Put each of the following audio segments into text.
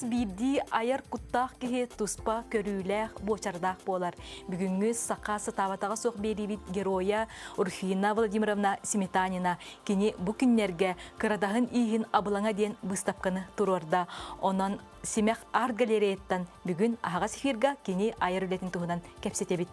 Хас биирдии айар куттаах киһи туспа көрүүлээх, буочардаах буолар. Бүгүҥҥү саха сатаабатаҕа суох биэриибит геройа Руфина Владимировна Сметанина. Кини бу күннэргэ Кырадаһын ииһин абылаҥа диэн быыстапканы туруорда. Онон Симэх арт-галереяттан бүгүн аһаҕас эфирга кини айар үлэтин туһунан кэпсэтэбит.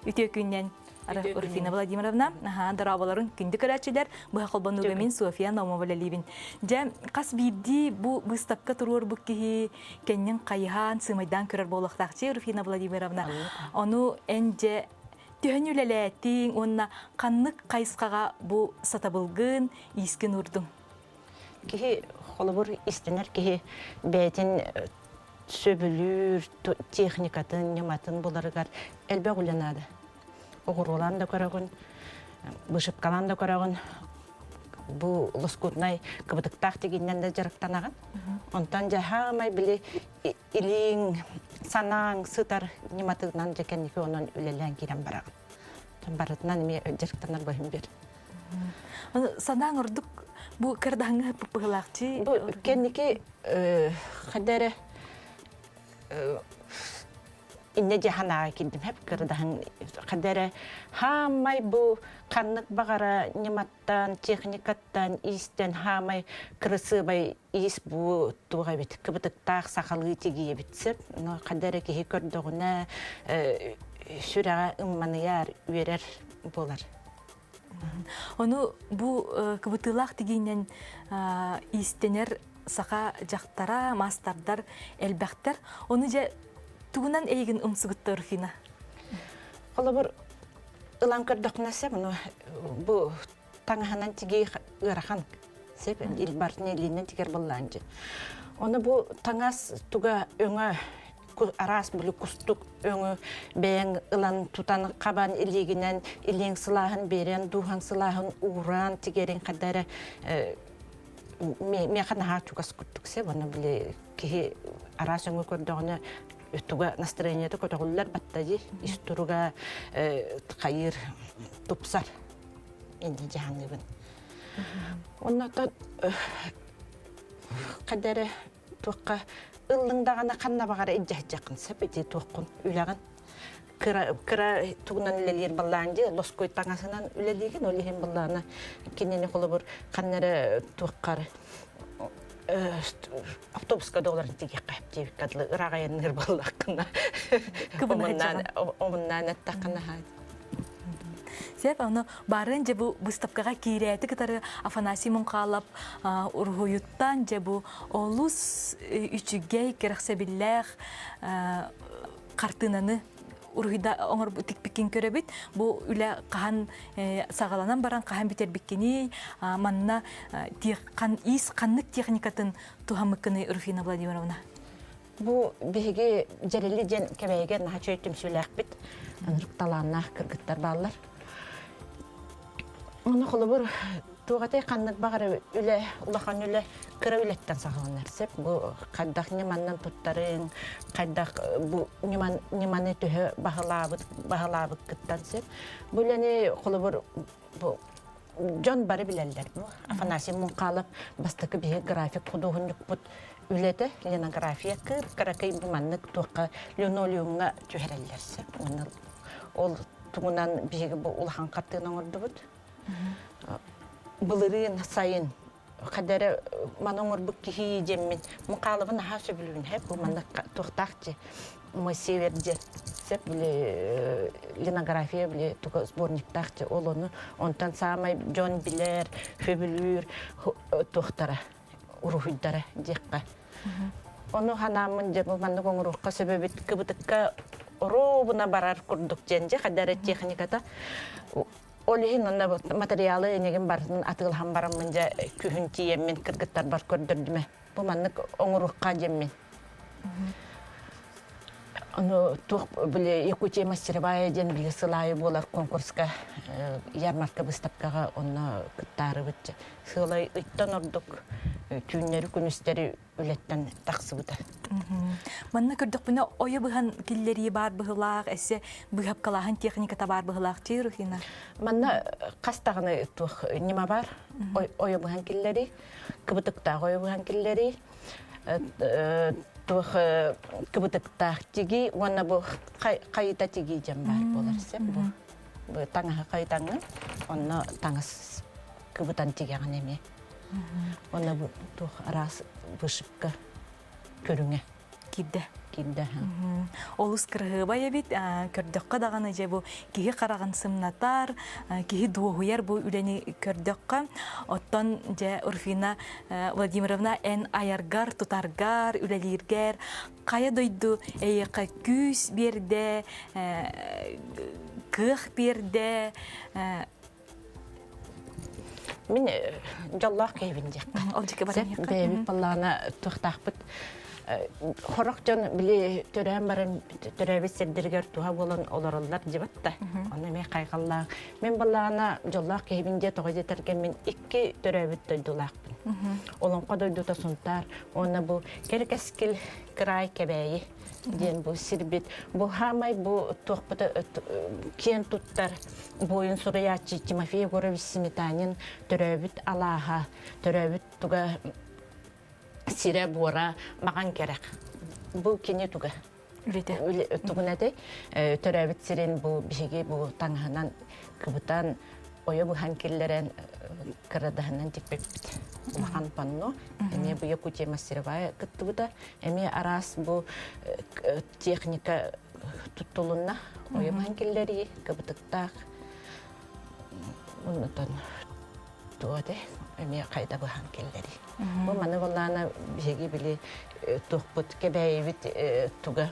Үтүө күннэн Руфина Владимировна, дорооболорун күндү көрөөччүлэр, быһа холбонууга мин Софья Наумова үлэлиибин. Дьэ, хас биирдии бу быыстапка туруорбут киһи кэннин хайыһаан, сыымайдаан көрөр буолуохтаах Руфина Владимировна. Ону эн дьэ төһөн үлэлээтиҥ уонна ханнык хайысхаҕа бу сатабылгын, иискин уурдуҥ? Киһи холобур истэнэр киһи бэйэтин сөбүлүүр техникатын, ньыматын буларыгар элбэх үлэ наада. Оҕуруолаан да көрөҕүн, вышивкалаан да көрөҕүн, бу лоскутнай кыбытыктаах тигиннэн да дьарыктанаҕын. Онтон дьэ хаамай били илииҥ, санааҥ сытар ньыматынан дьэ кэнники онон үлэлээн киирэн бараҕын. Барытынан эмиэ дьарыктанар быһым бир. Санааҥ ордук бу кырдаһыҥҥа быһылаахчы. Бу кэнники хайда эрэ иннэ дьаһанааҕа киирдим хэп кырдаһын хайда эрэ хаамай бу ханнык баҕара ньыматтан техникаттан иистэн хаамай кырасыабай иис бу туох эбит кыбытыктаах сахалыы тигиэбит сөп но хайда эрэ киһи көрдөҕүнэ сүрэҕэ ымманыйар үөрэр буолар. Ону бу кыбытыылаах тигиинэн иистэнэр саха дьахтара, маастардар элбэхтэр. Ону дьэ тугунан эйигин умсугутта Руфина? Холобур, ылан көрдөхпүнэ сөп, ону бу таҥаһынан тигии ыарахан сөп, илбартын илиинэн тигэр буоллаан дьэ. Ону бу таҥас туга өҥө араас били кустук өҥү бэйэҥ ылан тутан хабан илиигинэн илииҥ сылааһын биэрэн дууһаҥ сылааһын ууран тигэрин хайда эрэ миэхэ наһаа чугас курдук сөп уонна били киһи араас өҥү көрдөҕүнэ туга настроениета көтөҕүллэр батта дии ис туруга хайыыр тупсар инньэ дьаһаныыбын оннотон хайда эрэ туохха ыллыҥ даҕаны ханна баҕара илдьэһдьэххин сөп ити туоххун үлэҕин кыра кыра тугунан үлэлиир баллаан дии лоскуй таҥасынан үлэлиигин ол иһин баллаана кинини холобур ханна эрэ туоххар автобуска да олорон тигиэххэ диэбиккэ дылы ыраах айанныыр буоллаххына омуннаан эттэххинэ Сөп, ону баарын дьэ бу выставкаҕа киирээти кытары Афанасий Муҥхаалап уруһуйуттан дьэ бу олус үчүгэй, кэрэхсэбиллээх хартыынаны уруһуйда оҥорбут тикпиккин көрөбүт. Бу үлэ хаһан саҕаланан баран хаһан бүтэрбиккиний, манна иис ханнык техникатын туһаммыккыный Руфина Владимировна? Бу биһиги Дьэрили диэн Кэбээйигэ наһаа үчүгэй түмсүүлээхпит, ынырык талааннаах кыргыттар бааллар. Ону холобур, туох этэй ханнык баҕар үлэ, улахан үлэ кыра үлэттэн саҕаланар сөп. Бу хайдах ньыманнан туттарыҥ, хайдах бу ньыман, ньыманы төһө баһылаабыт, баһылаабыккыттан сөп. Бу үлэни холобур бу дьон бары билэллэр. Бу Афанасий Муҥхалов бастакы биһиги график худуоһунньукпут үлэтэ линография кып-кыракый бу маннык туохха линолеумҥа түһэрэллэр сөп. Уонна ол тугунан биһиги бу улахан хартыына оҥордубут. Былырыын сайын хадары маны оҥорбут киһи диэммин Мухаловы наһаа сөбүлүүн һэ бу маннык туохтаах дьи мой север диэн сөп били линография били туга сборниктаах дьи ол ону онтон саамай дьон билэр сөбүлүүр туохтара уруһуйдара диэххэ ону ханааммын дьэ бу маннык оҥоруохха сөбөбүт кыбытыкка оруобуна барар курдук диэн дьэ хадары техниката Ол иһин онно материалы энигин барытын атыылаһан бараммын дьэ күһүн тиийэммин кыргыттарбар көрдөрдүмэ. Бу маннык оҥоруохха диэммин. Ону туох били Якутия мастеровая диэн били сыл аайы буолар конкурска ярмарка выставкаҕа онно кыттаарыбыт. Сыалай ыйтан ордук түүннэри күнүстэри үлэттэн тахсыбыта. Манна көрдөхпүнэ ойо быһан киллэрии баар быһылаах, эссе быһапкалааһын техниката баар быһылаах дии Руфина. Манна хас даҕаны туох ньыма бар ойо быһан киллэрии, кыбытыктаах ойо быһан киллэрии. Туох кыбытыктаах тигии уонна бу хайыта тигии диэн баар буолар сеп бу. Бу таҥаһы хайытаҥҥын онно таҥас кыбытан тигэҕин эмиэ. Онно бу туох араас вышивка көрүҥэ. Киирдэ. Киирдэ. Олус кыраһыабай эбит. Көрдөххө даҕаны дьэ бу киһи хараҕын сымнатар, киһи дуоһуйар бу үлэни көрдөххө. Оттон дьэ Руфина Владимировна эн айаргар, тутаргар, үлэлииргэр хайа дойду эйиэхэ күүс биэрдэ, кыах биэрдэ, Мин дьоллоох киһибин диэххэ. Ол дьикки баран иһиэххэ. Бэйэбит баллаана туохтаахпыт хорох дьон били төрөөн баран төрөөбүт сирдэригэр туһа буолан олороллор дьибат да. Ону эмиэ хайҕаллаах. Мин баллаана дьоллоох киһибин диэ тоҕо диэтэргэ мин икки төрөөбүт дойдулаахпын. Олоҥхо дойдута Сунтаар уонна бу Кэркэскил кыраай Кэбээйи диэн бу сирбит бу хаамай бу туохпута киэн туттар буойун суруйааччы Тимофей Егорович Сметанин төрөөбүт алааһа, төрөөбүт туга сирэ буора маҕан кэрэх. Бу кини туга тугун этэй төрөөбүт сирин бу биһиги бу таҥаһынан кыбытан ойо быһан киллэрэн кырадаһынан тикпиппит улахан панно эмиэ бу Якутия мастеровая кыттыбыта эмиэ араас бу техника туттулунна ойо киллэрии кыбытыктаах оннотон туоте эмиэ хайда быһан киллэрии бу маны боллаана биһиги били туохпут кэбээйибит туга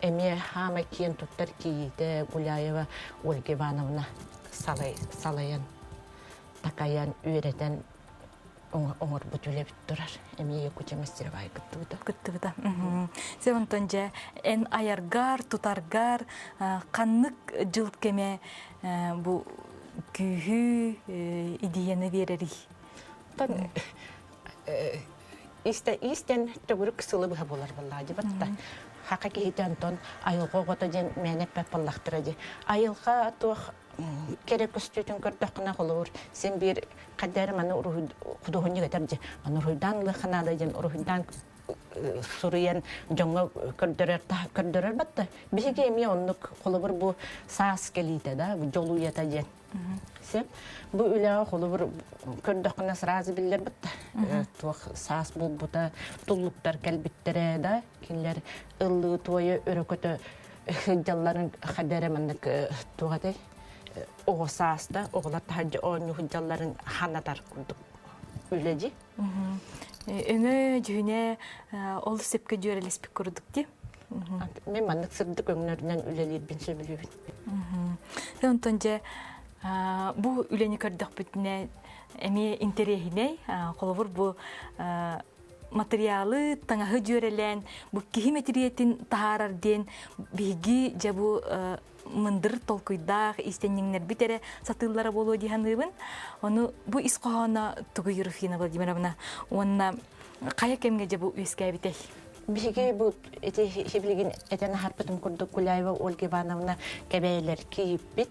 эмиэ хаама киэн туттар кийиитэ Гуляева Ольга Ивановна салайан такайан үөрэтэн оҥорбут үлэбит турар. Эмиэ Якутия мастеровая кыттыбыта. Кыттыбыта. Сэ онтон дьэ эн айаргар, тутаргар ханнык дьыл кэмэ бу күүһү, идеяны биэрэрий? Тон истэн төгүрүк сылы быһа буолар буоллаа дьыбатта. Хака киһитэ онтон айылҕа оҕото диэн мээнэ эппэт буоллахтара дии. Айылҕа туох кэрэ көстүүтүн көрдөххүнэ холобур син биир хайда эрэ маны худуоһунньук этэр дьэ маны уруһуйдаан ылыахха наада диэн уруһуйдаан суруйан дьоҥҥо көрдөрөр көрдөрөр батта биһиги эмиэ оннук холобур бу саас кэлиитэ да дьолуйата диэн сөп бу үлэҕэ холобур көрдөххүнэ сразу биллэр батта туох саас буолбута туллуктар кэлбиттэрэ да кинилэр ыллыы туойа өрө көтө сылдьалларын хайда эрэ маннык туох этэй оҕо сааста оҕолор таһырдьа оонньуу сылдьалларын ханатар курдук үлэ дии. Өҥө дьүһүнэ ол сөпкө дьүөрэлэспит курдук дии. Мен маннык сырдык өҥнөрүнэн үлэлиирбин сөбүлүүбүн. Онтон дьэ бу үлэни көрдөхпүтүнэ эмиэ интэриэһинэй. Холобур бу материалы таҥаһы дьүөрэлээн бу киһи мэтириэтин таһаарар диэн биһиги дьэ бу мындыр толкуйдаах иистэнньэҥнэрбит эрэ сатыыллара буолуо дии саныыбын. Ону бу ис хоһооно тугу Руфина Владимировна уонна хайа кэмҥэ дьэ бу үөскээбитэй? Биһиги бу ити билигин этэн аһарбытым курдук Гуляева Ольга Ивановна кэбээлэр кииппит.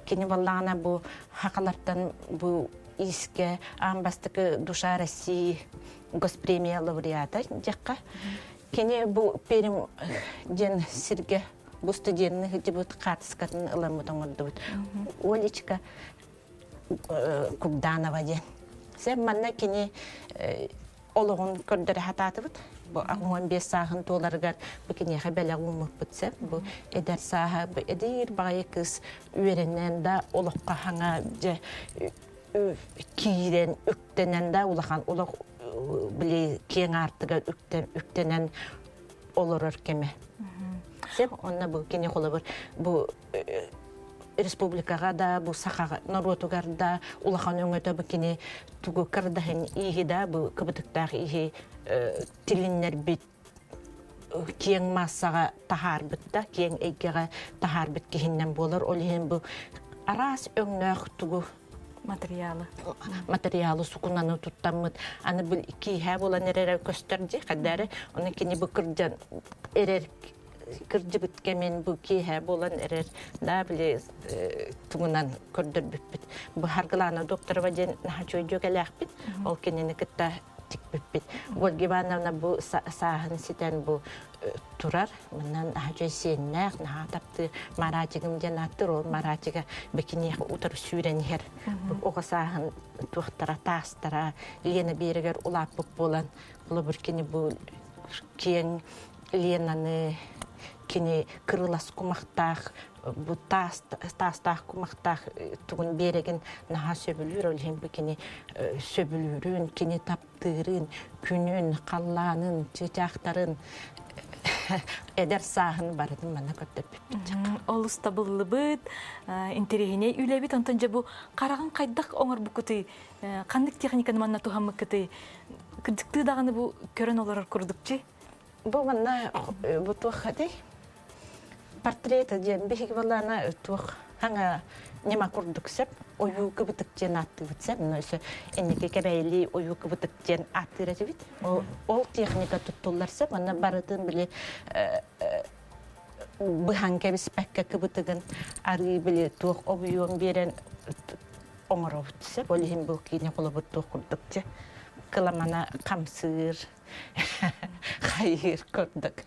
Кини буоллаҕына бу хахалартан бу иискэ аан бастакы «Душа России» госпремия лауреата диэххэ. Кини бу Пермь диэн сиргэ бу студенны сылдьыбыт хаартыскатын ыламмыт оҥордубут. Олечка Кугданова диэн. Сен манна кини олоҕун көрдөрө сатаатыбыт. Бу 15 сааһын туоларыгар бу киниэхэ бэлэх ууммуппут сөп. Бу эдэр сааһа бу эдэр баҕайы кыыс үөрэнэн да олоххо хаҥа дьэ киирэн үктэнэн да улахан олох били киэҥ аартыга үктэнэн олорор кэмэ. Сөп онно бу кини холобур бу республикаҕа да бу сахаҕа норуотугар да улахан өҥөтө бу кини тугу кырдаһын ииһи да бу кыбытыктаах ииһи тилиннэрбит киэҥ маассаҕа таһаарбыт да киэҥ эйгэҕэ таһаарбыт киһиннэн буолар ол иһин бу араас өҥнөөх тугу материалы материалы сукунаны туттаммыт аны бу кииһэ буолан эрэрэ көстөр дии хадары оны кини бу кырдьан эрэр кырдьыбыт кэмин бу киэһэ буолан эрэр да били тугунан көрдөрбүппүт. Бу Харгылаана Докторова диэн наһаа үчүгэй дьүөгэлээхпит. Ол кинини кытта көрдөрбүппүт. Ольга Ивановна бу сааһын ситэн бу турар. Манан аһа сиэннээх, наһаа таптыыр Маратигым диэн ааттыыр. Ол Маратига бикиниэх утары сүүрэн иһэр. Оҕо сааһын туохтара, таастара Лена биэригэр улааппыт буолан, холобур кини бу киэҥ Ленаны кини кырылас кумахтаах бу таас таастаах кумахтаах тугун биэрэгин наһаа сөбүлүүр ол иһин бу кини сөбүлүүрүн кини таптыырын күнүн халлаанын чыычаахтарын эдэр сааһын барытын манна көрдөрбүппүт Олус табыллыбыт, интэриэһинэй үлэбит. Онтон дьэ бу хараҕын хайдах оҥорбуккутуй? Ханнык техниканы манна туһаммыккытый? Кырдьыктыы даҕаны бу көрөн олорор курдукчу. Бу манна бу туох этэй? Портрета диэн биһиги балаана туох хаҥа ньыма курдук сөп ойуу кыбытык диэн ааттыыбыт сөп өссө инники кэбэйилии ойуу кыбытык диэн ааттыыр этибит ол техника туттуллар сөп онно барытын били быһан кэбиспэккэ кыбытыгын арыы били туох обуйуон биэрэн оҥоробут сөп ол иһин бу киинэ холобур туох курдук кыламана хамсыыр хайыыр курдук.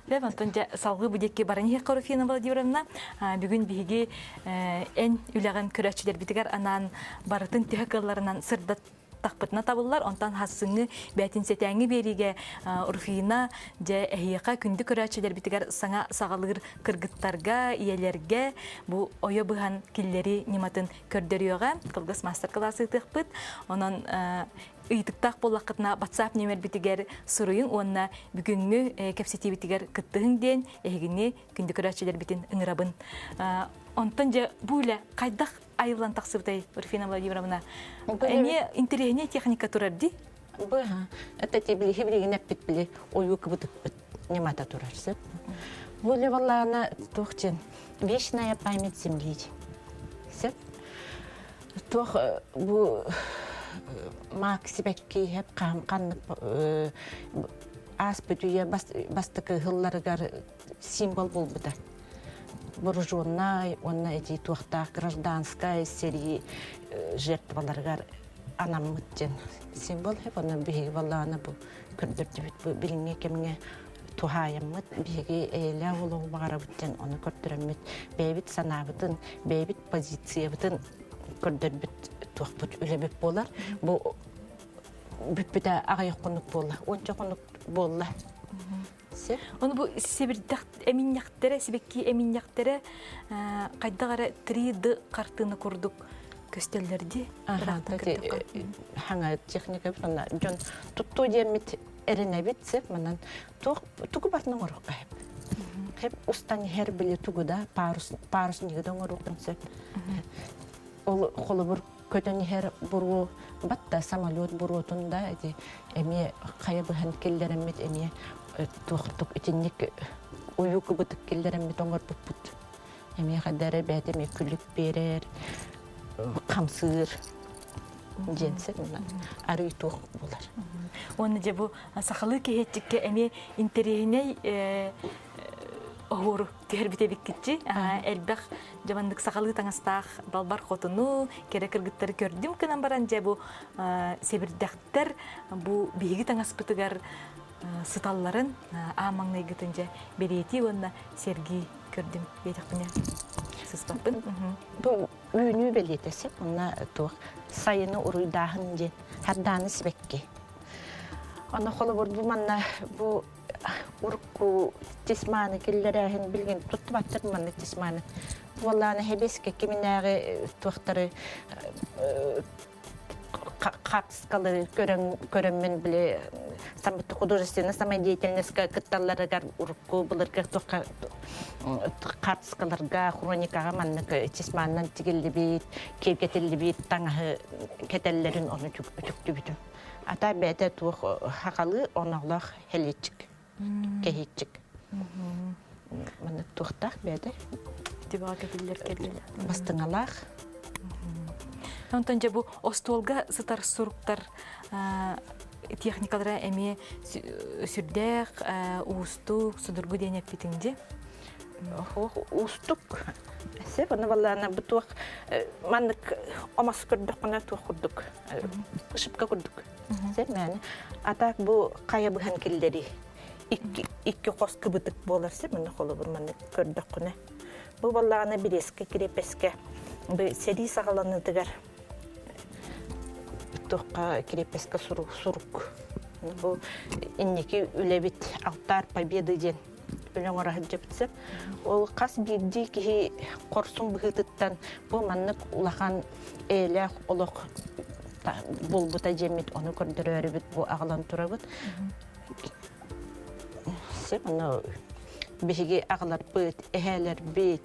Лев Антон дьэ салгыы бу диэки баран иһиэххэ Руфина Владимировна. Бүгүн биһиги эн үлэҕин көрөөччүлэрбитигэр анаан барытын төһө кыалларынан сырдаттахпытына табыллар. Онтон хассыҥҥы бээтинсэтээҥҥи биэриигэ Руфина дьэ эһиэхэ күндү көрөөччүлэрбитигэр саҥа саҕалыыр кыргыттарга, ийэлэргэ бу ойо быһан киллэрии ньыматын көрдөрүөҕэ. Кылгас маастар-кылаас ыытыахпыт. Онон ыйытыктаах буоллаххытына WhatsApp нүөмэрбитигэр суруйуҥ уонна бүгүҥҥү кэпсэтиибитигэр кыттыһыҥ диэн эһигини күндү көрөөччүлэрбитин ыҥырабын. Онтон дьэ бу үлэ хайдах айыллан тахсыбытай, Руфина Владимировна? Эмиэ интэриэһинэй техника турар дии? Бу это билиһи билигин эппит били ойуу кыбытыкпыт ньымата турар сөп. Бу үлэ баллаана туох диэн вечная память земли сөп. Туох бу маак сибэкки иһэп ханнык ааспыт үйэ бастакы ыһылларыгар символ буолбута. Вооруженнай уонна эти туохтаах гражданскай сэрии жертваларыгар анаммыт диэн символ хэп онно биһиги баллаана бу көрдөрдүбүт бу билиҥҥи кэмҥэ туһаайаммыт биһиги эйэлээх олоҕу баҕарабыт диэн ону көрдөрөммүт бэйэбит санаабытын бэйэбит позициябытын көрдөрбүт туохпут үлэбит буолар бу бүппүтэ аҕыйах хонук буолла уонча хонук буолла Ону бу сэбирдэх эминньэхтэрэ, сибэкки эминньэхтэрэ хайдах эрэ 3D хартыына курдук көстөллөр дии. Хаҥа техника дьон туттуу диэммит эрэнэбит сеп манан туох тугу барытын оҥоруохха сөп. Хеп устан иһэр били тугу да парус паруснига да оҥоруоххун сөп. Ол холобур көтөн иһэр буруо батта самолет буруотун да ити эмиэ хайа быһан киллэрэммит эмиэ туохтук итинник уйуу кыбытык киллэрэммит оҥорбуппут. Эмиэ хайда эрэ бэйэтэ эмиэ күлүк биэрэр, хамсыыр диэн син арыы туох буолар. Уонна дьэ бу сахалыы киһиэччиккэ эмиэ интэриэһинэй оһуору түһэрбит эбиккитчи. Элбэх дьабаннык сахалыы таҥастаах далбар хотуну, кэрэ кыргыттары көрдүм гынан баран дьэ бу сэбирдэхтэр бу биһиги таҥаспытыгар сыталларын аан маҥнайгытын дьэ бэлиэтии уонна сэргии көрдүм диэтэхпинэ сыспаппын. Бу үүнүү бэлиэтэсэ уонна туох сайыны уруйдааһын диэн хардааны сибэкки. Онно холобур бу манна бу урукку тисмааны киллэрээһин билигин туттубаттар манна тисмааны. Буоллаана хэбиэскэ киминээҕи туохтары хаартыскалары көрөн көрөммүн били художественная самодеятельностька кытталларыгар урукку былыргы туохха хаартыскаларга хроникаҕа маннык чисмааннан тигиллибит киэргэтиллибит таҥаһы кэтэллэрин ону үтүктүбүтүм ата бэйэтэ туох хахалыы оноолоох хэлиэччик кэһиэччик маннык туохтаах бэйэтэ Тибаҕа кэтиллэр кэллилэр бастыҥалаах Онтон дьэ бу остуолга сытар суруктар техникалара эмиэ сүрдээх уустук, судургу диэн эппитиҥ дии. Уустук. Сөп, аны баллаана бу туох маннык омос көрдөххүнэ туох курдук, ышыпка курдук. Сөп, мээнэ. А так бу хайа быһан киллэрии. Икки хос кыбытык буолар сөп, манна холобур маннык көрдөххүнэ. Бу баллаана Березка крепоська бу сэрии саҕаланыытыгар туохха крепоська сурук. Бу инники үлэбит Алтарь Победы диэн үлэ оҥоро сылдьыбыт сөп. Ол хас биирдии киһи хорсун быһыытыттан бу маннык улахан эйэлээх олох буолбута диэммит ону көрдөрөөрүбүт бу аҕалан турабыт. Сөп, ону биһиги аҕаларбыт, эһээлэрбит,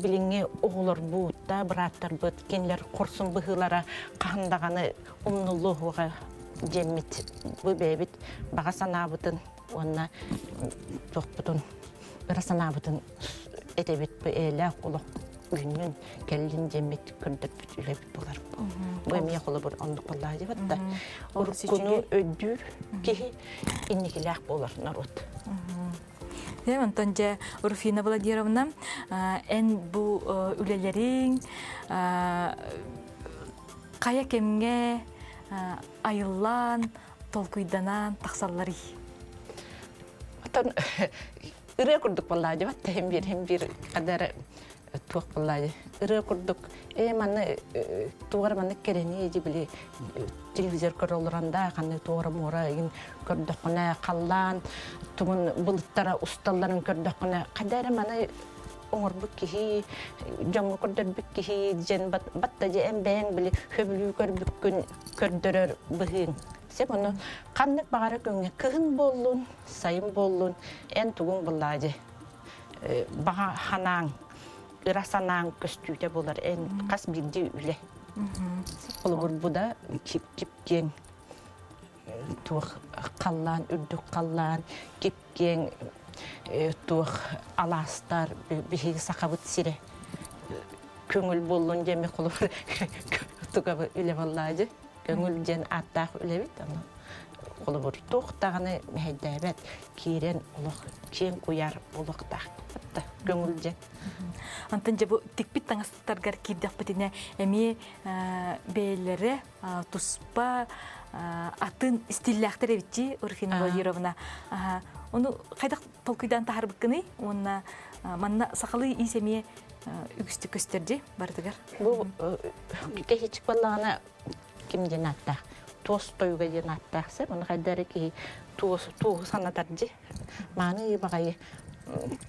билиҥҥи оҕолорбут да бырааттарбыт кинилэр хорсун быһыылара хаһан даҕаны умнуллуоҕа диэммит бу бэйэбит баҕа санаабытын уонна туохпутун ыра санаабытын этэбит бу эйэлээх олох үүннүн кэллин диэммит көрдөрбүт үлэбит буолар. Бу эмиэ холобур оннук буоллаҕа диэбит да. Уруккуну өйдүүр киһи инникилээх буолар норуот. Онтон дьэ Руфина Владимировна эн бу үлэлэриҥ хайа кэмҥэ айыллаан толкуйданан тахсалларый? Оттон ырыа курдук буоллаа дьыбат тэһин биир хим биир хадара туох буоллаа ырыа курдук ээ маны тугар маны кэрэни дии били телевизор көрө олорон да ханны туора муора игин көрдөххүнэ халлаан тугун былыттара усталларын көрдөххүнэ хадара маны оҥорбут киһи дьоҥҥо көрдөрбүт киһи диэн батта дьэ эн бэйэҥ били хөбүлүү көрбүккүн көрдөрөр быһыыҥ. Сөп ону ханнык баҕара күҥҥэ кыһын буоллун, сайын буоллун эн тугуҥ буллаа дьэ баҕа санааҥ, ыра санааҥ көстүүтэ буолар эн хас биирдии үлэ. Холобур бу да кип-киэҥ туох халлаан, үрдүк халлаан, кип-киэҥ туох алаастар биһиги сахабыт сирэ көҥүл буоллун диэн холобур тугабы үлэ буоллаа көҥүл диэн ааттаах үлэбит аны холобур туох даҕаны мэһэйдээбэт киирэн олох киэҥ куйаар буолуохтаах көҥүл диэн Антон дьэ бу тикпит таҥастаргар киирдэхпитинэ эмиэ бэйэлэрэ туспа атын стиллээхтэр эбитчи Руфина Владимировна. Ону хайдах толкуйдаан таһарбыккыный уонна манна сахалыы иис эмиэ үгүстүк көстөр дии барытыгар. Бу кэһичик буоллаҕына ким диэн ааттаах туос тойуга диэн ааттаах сеп ону хайда эрэ киһи туос туоһу санатар дии мааны баҕайы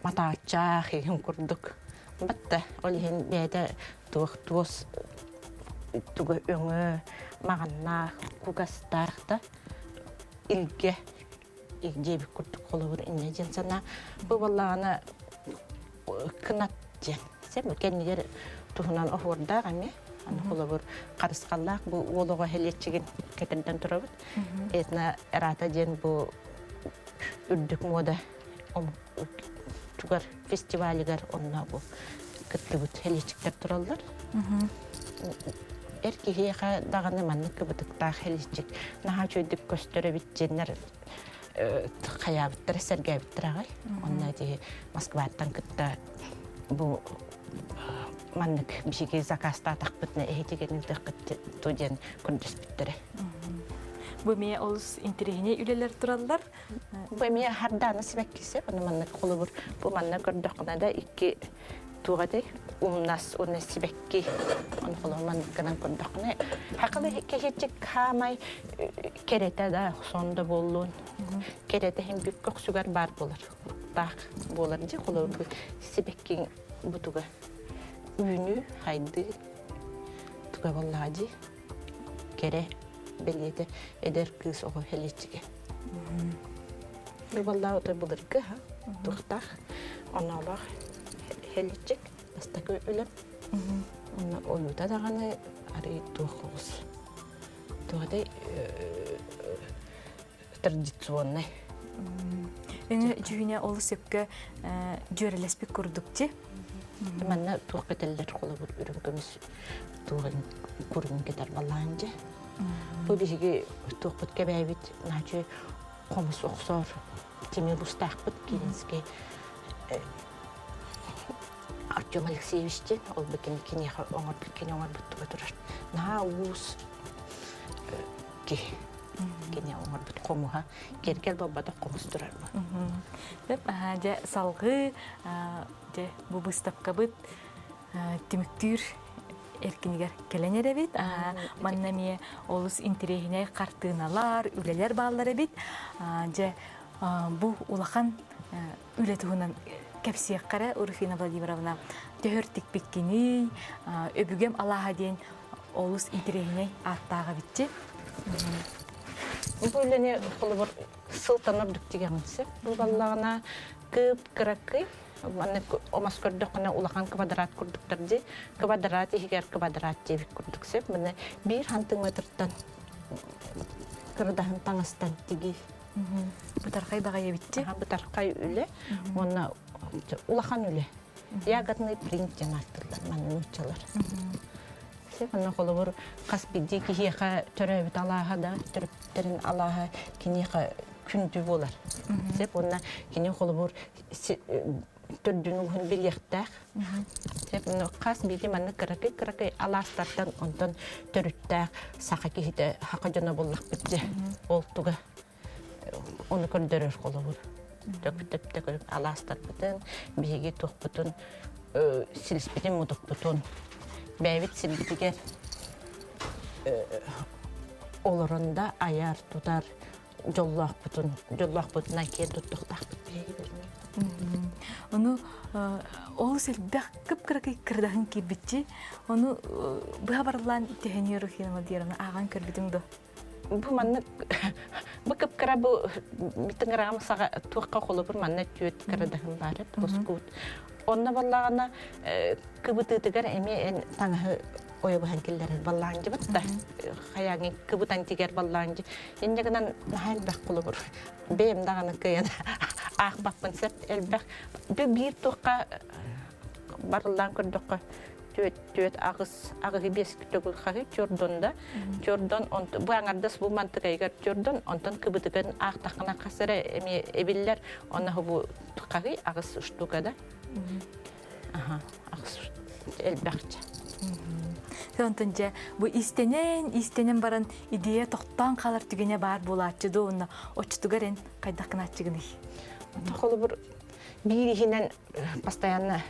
матааччаах иһин курдук батта ол иһин бэйэтэ туох туос туга өҥө маҕаннаах кугастаах да илгэ диэбит курдук холобур инньэ диэн санаа бу буоллаҕына кынат диэн сен кэннигэр туһунан оһуордаах эмиэ аны холобур харысхаллаах бу уол оҕо хэлиэччигин кэтэрдэн турабыт этно эрата диэн бу үрдүк муода тугар фестивалигар онно бу кыттыбыт хэлиэчиктэр тураллар эр киһиэхэ даҕаны маннык кыбытыктаах хэлиэччик наһаа үчүгэйдик көстөр эбит диэннэр хайаабыттара сэргээбиттэр аҕай онно ити Москваттан кытта бу маннык биһиги заказтаатахпытына эһитигин ыытыаххыт ту диэн көрдөспүттэрэ. Бу эмиэ олус интэриэһинэй үлэлэр тураллар. Бу эмиэ хардааны сибэккисе, ону маннык холобур бу манна көрдөххүнэ да икки туох этэй умнас уонна сибэкки ону холобур маннык гынан көрдөххүнэ хакалы кэһиэччик хаамай кэрэтэ да сон да буоллун кэрэтэ иһин бүк көхсүгэр баар буолар уруктаах буолар дьэ холобур бу сибэккиҥ бутуга үүнүү хайдыы туга буоллаҕа дии кэрэ бэлиэтэ эдэр кыыс оҕо хэлиэччигэ. Бу буоллаҕа отой былыргы туохтаах оноолоох хэлиэччик бастакы үлэм. Онно ойуута даҕаны арый туох оҕус туодай традиционнай. Өҥө дьүһүнэ олус сөпкө дьүөрэлэспит курдук дии. Манна туох кэтэллэр холобур үрүҥ көмүс туоҕун курун кэтэр балаан дьэ. Бу биһиги туохпут кэбээбит начи хомус охсоор тимир устаахпыт Киринскэй. Артем Алексеевич диэн ол бу киниэхэ оҥорбут кини оҥорбут туга турар. Наһаа уус киһи. Кини оҥорбут хомуһа киэргэл буолбатах хомус турар бу. Дьэ салгыы дьэ бу быыстапкабыт түмүктүүр эркинигэр кэлэн эрэбит. Манна эмиэ олус интэриэһинэй хартыыналар, үлэлэр бааллар эбит. Дьэ бу улахан үлэ туһунан кэпсиэххэ эрэ Руфина Владимировна төһөр тикпиккиний, өбүгэм алааһа диэн олус интэриэһинэй ааттаах эбитчи. Бу үлэни холобур сылтан ордук тигэҕин сөп. Бу баллаҕына кып-кыракый Маннык омос көрдөххүнэ улахан квадрат курдуктар дии. Квадрат иһигэр квадрат диэбит курдук сөп. Маны биир хантыметртан кырадаһын таҥастан тигии. Бытархай баҕайы эбитти. Бытархай үлэ уонна улахан үлэ. Ягодный принт диэн ааттыыллар манна нууччалар. Манна холобур хас биирдии киһиэхэ төрөөбүт алааһа да, төрөппүттэрин алааһа киниэхэ күндү буолар. Сөп уонна кини холобур төрдүн ууһун билиэхтээх. Хас биирдии маннык кыракый-кыракый алаастартан онтон төрүттээх саха киһитэ саха дьоно буллахпыт дьэ ол туга ону көрдөрөр холобур. Төп-төп көрүп алаастарбытын, биһиги туохпутун, силиспитин мутукпутун бэйэбит сирбитигэр олорон да айар, тутар дьоллоохпутун дьоллоохпутунан киэн туттуохтаахпыт биһиги билиҥҥи. Ону олус элбэх кып-кыракый кырдаһын киирбитчи, ону быһа барыллаан Тэһэни Руфина Владимировна ааҕан көрбүтүҥ дуо? Бу маннык бу кып-кыра бу тыҥыраҕым саҕа туохха холобур манна түөрт кырадаһын баар эбит лоскуут. Онно баллаҕына кыбытыытыгар эмиэ эн таҥаһы ойо быһан киллэрэр баллаанжыбыт да хайааҥы кыбытан тигэр баллаанжы инньэ гынан наһаа элбэх холобур бэйэм даҕаны кыайан аахпаппын сөп элбэх биир туохха барыллаан көрдөххө түөт түөт аҕыс аҕыһы биэс төгүл хаһы чордон да чордон бу аҥардас бу мантыкайыгар чордон онтон кыбытыгын аахтаххына хас эрэ эмиэ эбиллэр онно бу хаһый аҕыс штука да Аха, элбэхчэ. Онтон дьэ бу истэнэн, истэнэн баран идея тохтоон хаалар түгэнэ баар буолааччы дуо уонна оччотугар эн хайдах гынааччыгыный? Холобур, биир иһинэн постоянно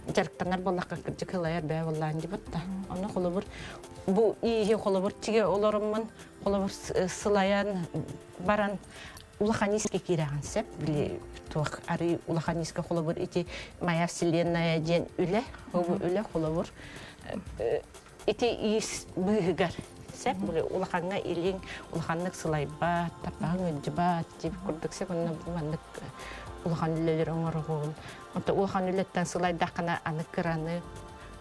дьарыктанар буоллахха кырдьык ылайар бэйэ буоллаан дибит да. Ону холобур бу ииһи холобур тигэ олороммун холобур сылайан баран улахан иискэ киирэҕин сөп били туох арыы улахан иискэ холобур ити моя вселенная диэн үлэ үлэ холобур ити иис быыһыгар сөп били улахаҥҥа илиҥ улаханнык сылайбат тарбаҕыҥ ыалдьыбат диэбит курдук сөп онно маннык улахан үлэлэри оҥороҕун онто улахан үлэттэн сылайдаххына аны кыраны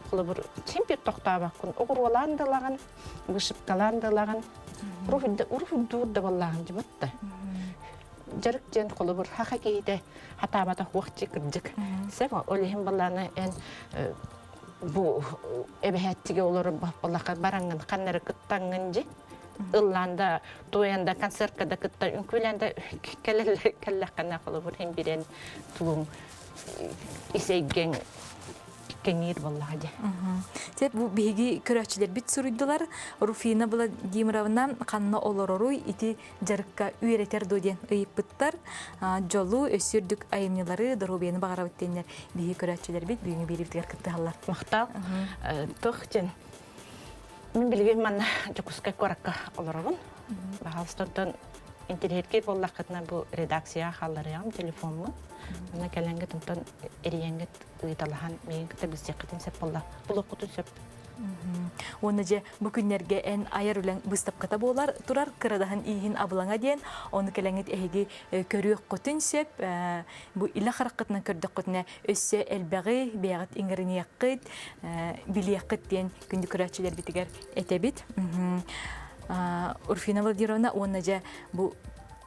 холобур син биир тохтообоккун оҕуруолаан да ылаҕын вышивкалаан да ылаҕын уруһуйдуур да буоллаҕын дьыбат да дьарык диэн холобур хаха киһитэ хатаабата хуохчи кырдьык сеп ол иһин балаана эн бу эбэһээттигэ олорор балаха бараҥҥын ханнары кыттаҥҥын дьи ыллаан да туойан да концертка да кытта үҥкүүлээн да кэллэххинэ холобур иһин бирэн тугуҥ ис эйгэҥ кэҥиир буоллаҕа дьэ. Сөп, бу биһиги көрөөччүлэрбит суруйдулар. Руфина Владимировна ханна олороруй ити дьарыкка үөрэтэр дуо диэн ыйыппыттар. Дьолу, өссө үрдүк айымньылары, доруобуйаны баҕарабыт диэннэр биһиги көрөөччүлэрбит бүгүҥҥү биэриибитигэр кыттыһаллар. Махтал. Туох диэн мин билигин манна Дьокуускай куоракка олоробун. Баһаалыстантан интэриэһиргиир буоллаххытына бу редакцияҕа хаалларыаҕым телефоммун. Онно кэлэҥҥит онтон эрийэҥҥит ыйыталаһан миигин кытта билсиэххитин сөп буолла булуоххутун сөп Уонна дьэ бу күннэргэ эн айар үлэҥ быыстапката буолар турар кырадаһын ииһин абылаҥа диэн ону кэлэҥҥит эһиги көрүөххүтүн сөп бу илэ хараххытынан көрдөххүтүнэ өссө элбэҕи бэйэҕит иҥэриниэххит билиэххит диэн күндү көрөөччүлэрбитигэр этэбит Урфина Владимировна уонна дьэ бу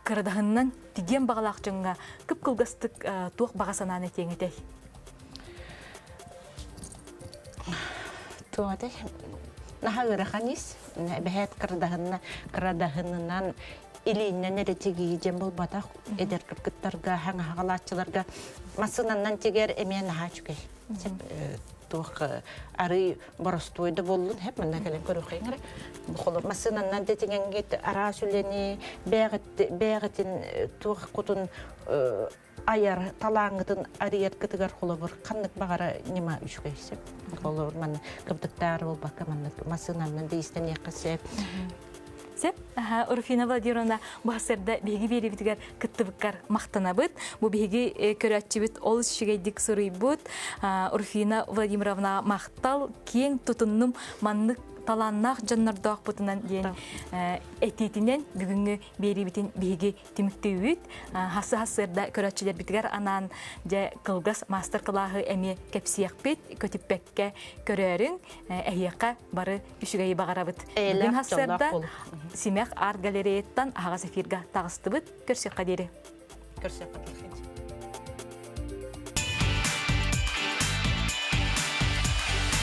кырадаһынынан тигиэн баҕалаах дьоҥҥо кып-кылгастык туох баҕа санааны этиэҥ этэй? Туох этэй? Наһаа ыарахан ис. Эбэһээт кырадаһынна кырадаһынынан илииннэн эрэ тигии диэн буолбатах. Эдэр кыргыттарга, хаҥаһаҕалааччыларга массыынаннан тигэр эмиэ наһаа үчүгэй. Туох арый боростуой да буоллун хэп манна кэлэн көрүөххэ эрэ. Бу массыынаннан тэтиҥэҥҥит араас үлэни бэйэҕитин туох кутун айар талааҥҥытын арыйаргытыгар холобур ханнык баҕара ньыма үчүгэй сөп. Холобур манна кыбдыктаар буолбакка маннык массыынаннан да иистэниэххэ сөп. Сөп. Руфина Владимировна бу сырда биһиги биэрибитигэр кыттыбыккар махтанабыт. Бу биһиги көрөөччүбүт олус үчүгэйдик суруйбут. Руфина Владимировна махтал киэҥ тутуннум маннык талааннаах дьоннордоохпутунан диэн этиитинэн бүгүҥҥү биэриибитин биһиги түмүктүүбүт. Хассы-хассыарда көрөөччүлэрбитигэр анаан дьэ кылгас маастар-кылааһы эмиэ кэпсиэхпит, көтүппэккэ көрөөрүҥ, эһиэхэ бары үчүгэйи баҕарабыт. Бүгүн хассыарда Симэх арт галереяттан аһаҕас эфирга таҕыстыбыт. Көрсүөххэ диэри. Көрсүөххэ диэри.